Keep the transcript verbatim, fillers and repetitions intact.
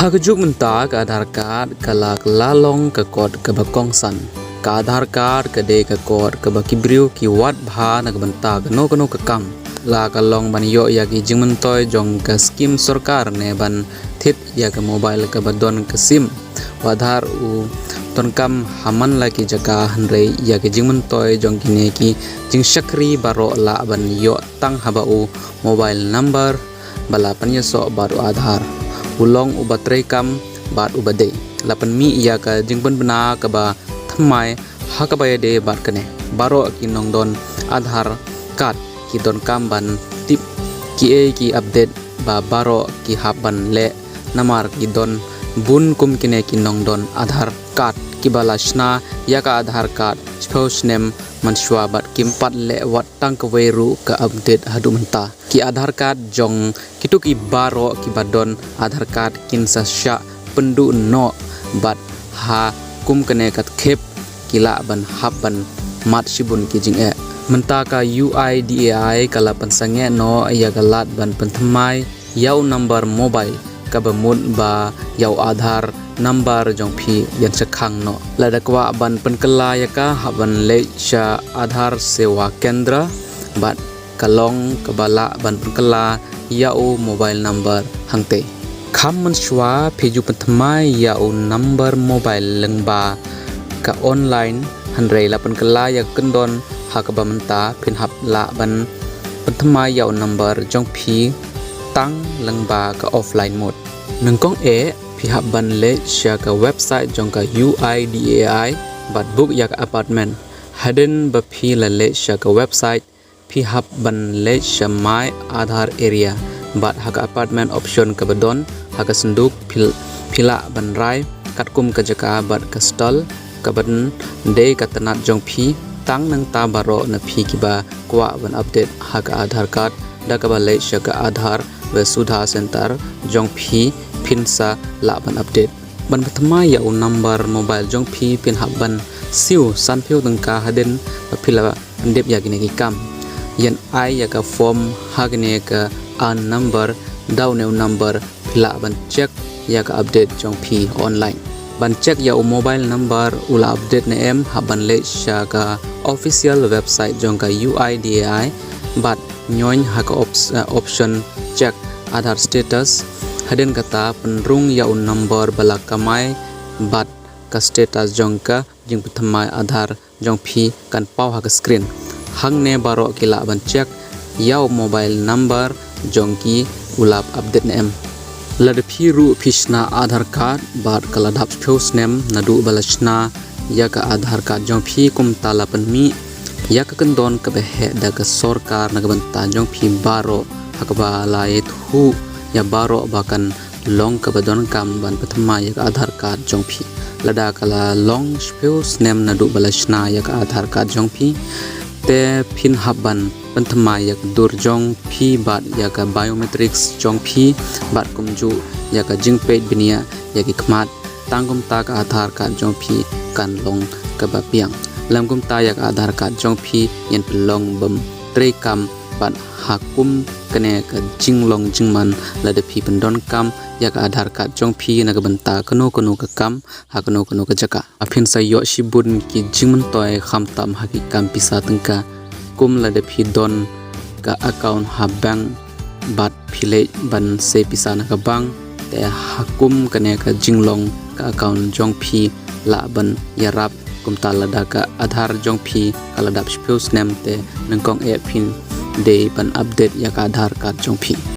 Ha ka juk mynta ka Aadhaar card ka la kylla long ka kot kaba kongsan. Ka Aadhaar card ka dei ka kot kaba ki briew ki wad bha na ka bynta kano kano ka kam. La ka long ban ïoh ïa ki jingmyntoi jong ka skim sorkar ne ban thied ïa ka mobile kaba don ka sim. U Aadhaar u donkam ha man la ki jaka, hynrei ïa ki jingmyntoi jong kine ki jingshakri baroh lah ban ïoh tang haba u mobile number ba la pynïasoh bad u Aadhaar u long uba treikam bad uba dei. La pynmih ïa ka jingpynbna kaba thymmai ha kaba ïadei bad kane. Baroh ki nongdon Aadhaar card ki donkam ban tip kiei ki update ba baroh ki hap ban leh, namar ki don bun kum kine ki nongdon Aadhaar card kiba la shna ïa ka Aadhaar card shiphew snem mynshuwa bad kim pat leh wat tang kawei ruh ka update haduh mynta. Ki Aadhaar card jong kito ki baroh kiba don Aadhaar card kin sa shah pynduh noh bad ha kum kane ka khep ki lah ban hap ban mad shibun ki jingeh. Mynta ka U I D A I ka la pynsangeh noh ïa ka lad ban pynthymmai ïa u number mobile kaba mut ba ïa u Aadhaar number jong phi ïan shakhang noh. Lada kwah ban pynkylla ïa ka, hap ban leit sha Aadhaar Seva Kendra bad ka long kaba lah ban pynkylla ïa u mobile number hangtei. Kham mynshuwa phi ju pynthymmai ïa u number mobile lyngba ka online, hynrei la pynkylla ïa ka kyndon ha kaba mynta phin hap lah ban pynthymmai ïa u number jong phi tang lyngba ka offline mode. Nyngkong eh phi hap ban leit sha ka website jong ka U I D A I bad book ïa ka appointment. Hadien ba phi la leit sha ka website, phi hap ban leit sha My Aadhaar Area bad ha ka appointment option kaba don ha ka synduk phi, phi lah ban rai katkum ka jaka bad ka stall kaba dei ka tnat jong phi. Tang nangta baroh na phi kiba kwah ban update ha ka Aadhaar card da kaba leit sha ka Aadhaar Vasudha Center jong phi phin sa lah ban update. Ban pynthymmai ïa u number mobile jong phi phin hap ban siew sanphew tyngka hadien ba phi la pyndep ïa kine ki kam. Ïan ai ïa ka form ha kane ka Aadhaar number da une u number phi lah ban check ïa ka update jong phi online. Ban check ïa u mobile number u la update ne em, hap ban leit sha ka official website jong ka U I D A I bad ñion ha ka ops-, eh, option check Aadhaar status. Hadien kata pynrung ïa u number ba la kamai bad ka status jong ka jingpynthymmai Aadhaar jong phi kan paw ha ka screen. Hangne baroh ki lah ban check ïa u mobile number jong ki u la update ne em. Lada phi ruh phi shna Aadhaar card bad ka la dap shiphew snem naduh ba la shna ïa ka Aadhaar card jong phi, kumta la pynmih ïa ka kyndon kaba heh da ka sorkar na ka bynta jong phi baroh, ha kaba la ïathuh ïa baroh ba kan long kaba donkam ban pynthymmai ïa ka Aadhaar card jong phi. Lada ka la long shiphew snem naduh ba la shna ïa ka Aadhaar card jong phi, te phin hap ban pynthymmai ïa ka dur jong phi bad ïa ka biometrics jong phi bad kumjuh ïa ka jingpeit bniah ïa ki khmat. Tang kumta ka Aadhaar card jong phi kan long kaba biang. Lem kumta ïa ka Aadhaar card jong phi ïan pynlong bym treikam bad ha kum kane ka jinglong jingman lada phi pyndonkam ïa ka Aadhaar card jong phi na ka bynta kano kano ka kam ha kano kano ka jaka. Phin sa ïoh shibun ki jingmyntoi khamtam ha ki kam pisa tyngka. Kum lada phi don ka account ha bank bad phi leit ban sei pisa na ka bank, te ha kum kane ka jinglong ka account jong phi lah ban ïarap. Kumta lada ka Aadhaar jong phi ka la dap shiphew snem, te nyngkong eh phin dei ban update ïa ka Aadhaar card jong phi.